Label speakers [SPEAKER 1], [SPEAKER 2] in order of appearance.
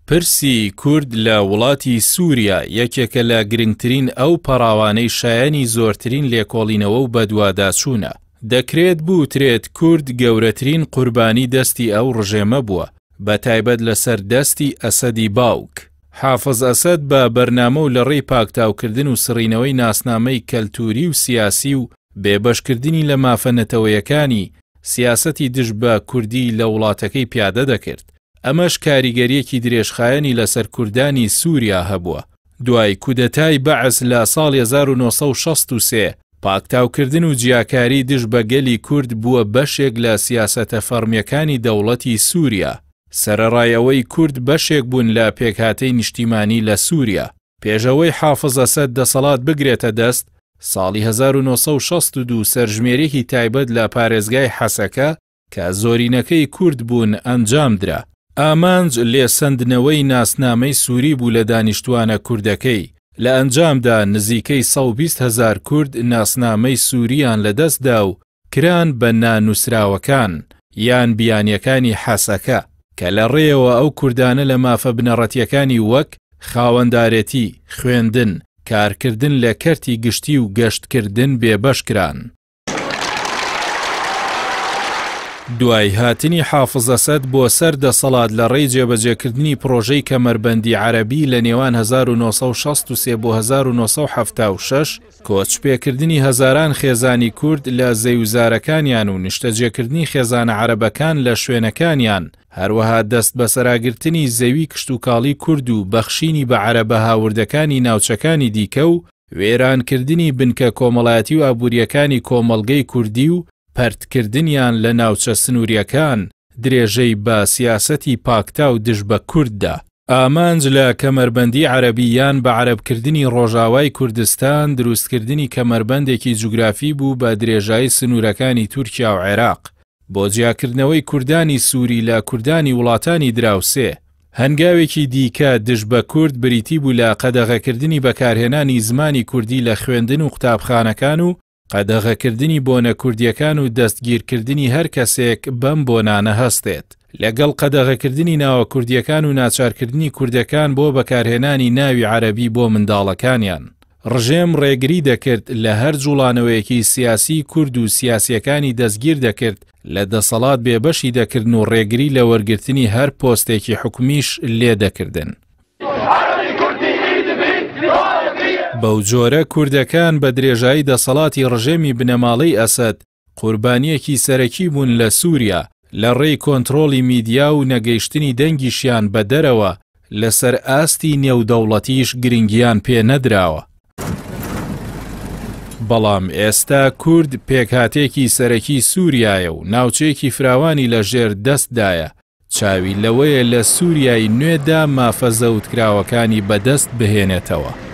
[SPEAKER 1] پرسی کورد لە وڵاتی سووریا یەکێکە لە گرنگترین ئەو پەڕاوانەی شایەنی زۆرترین لێکۆڵینەوە و بەدواداچوونە. دەکرێت بوترێت کورد گەورەترین قوربانی دەستی ئەو ڕژێمە بووە، بەتایبەت لەسەر دەستی ئەسەدی باوک. حافز ئەسەد بە بەرنامە و لەڕێی پاکتاوکردن و سڕینەوەی ناسنامەی کەلتووری و سیاسی و بێبەشکردنی لە مافە نەتەوەیەکانی، سیاسەتی دژ بە کوردی لە وڵاتەکەی پیادە دەکرد. ئەمەش کاریگەرییەکی درێژخایەنی لەسەر کوردانی سووریا هەبووە. دوای کودەتای بەعس لە ساڵی 1963، پاکتاوکردن و جیاکاری دژ بە گەلی کورد بووە بەشێک لە سیاسەتە فەڕمییەکانی دەوڵەتی سووریا، سەرەڕای ئەوەی کورد بەشێک بوون لە پێکهاتەی نیشتیمانی لە سووریا. پێش ئەوەی حافز ئەسەد دەسەڵات بگرێتە دەست، ساڵی 1962 سەرژمێریی تایبەت لە پارێزگای حەسەکە کە زۆرینەکەی کورد بوون ئەنجامدرا. ئامانج لێسەندنەوەی ناسنامەی سووری بوو لە دانیشتووانە کوردەکەی، لە ئەنجامدا نزیکەی 120 هەزار کورد ناسنامەی سوورییان لەدەستدا و کران بە نانووسراوەکان یان بیانییەکانی حەسەکە، کە لە ڕێیەوە ئەو کوردانە لە مافە بنەڕەتییەکانی وەک خاوەندارێتی، خوێندن، کارکردن لە کەرتی گشتی و گەشتکردن بێبەش کران. دوای هاتنی حافز ئەسەد بۆ سەر دەسەڵات لە ڕێی جێبەجێکردنی پڕۆژەی کەمەربەندی عەرەبی لە نێوان 1963 بۆ 1976، کۆچپێکردنی هەزاران خێزانی کورد لە زەیوزارەکانیان و نیشتەجێکردنی خێزانە عەرەبەکان لە شوێنەکانیان، هەروەها دەستبەسەراگرتنی زەوی کشتوکاڵی کورد و بەخشینی بە عەرەبە هاوردەکانی ناوچەکانی دیکە و وێرانکردنی بنکە کۆمەڵایەتی و ئابوورییەکانی کۆمەڵگەی کوردی و پەرتکردنیان لە ناوچە سنوورییەکان، درێژەی بە سیاسەتی پاکتاو دژ بە کورد دا. ئامانج لە کەمەربەندی عەرەبی یان بەعەرەبکردنی ڕۆژاوای کوردستان، دروستکردنی کەمەربەندێکی جوگرافی بوو بە درێژایی سنوورەکانی تورکیا و عێراق، بۆ جیاکردنەوەی کوردانی سووری لە کوردانی وڵاتانی دراوسێ. هەنگاوێکی دیکە دژ بە کورد بریتی بوو لە قەدەغەکردنی بەکارهێنانی زمانی کوردی لە خوێندن و قوتابخانەکان و قەدەغەکردنی بۆنە کوردییەکان و دەستگیرکردنی هەر کەسێک بەم بۆنانە هەستێت. لەگەڵ قەدەغەکردنی ناوە کوردییەکان و ناچارکردنی کوردەکان بۆ بەکارهێنانی ناوی عەرەبی بۆ منداڵەکانیان. ڕژێم ڕێگری دەکرد لە هەر جوڵانەوەیەکی سیاسیی کورد و سیاسییەکانی دەستگیر دەکرد، لە دەسەڵات بێبەشی دەکردن و ڕێگری لە وەرگرتنی هەر پۆستێکی حکومیش لێ دەکردن. بەوجۆرە کوردەکان بە درێژایی دەسەڵاتی ڕژێمی بنەماڵەی ئەسەد قوربانییەکی سەرەکی بوون لە سووریا، لە ڕێی کۆنترۆڵی میدیا و نەگەیشتنی دەنگیشیان بە دەرەوە، لەسەر ئاستی نێودەوڵەتیش گرنگییان پێ نەدراوە. بەڵام ئێستا کورد پێکهاتەیەکی سەرەکی سووریایە و ناوچەیەکی فراوانی لە ژێر دەستدایە، چاوی لەوەیە لە سووریای نوێدا مافە زەوتکراوەکانی بەدەست بهێنێتەوە.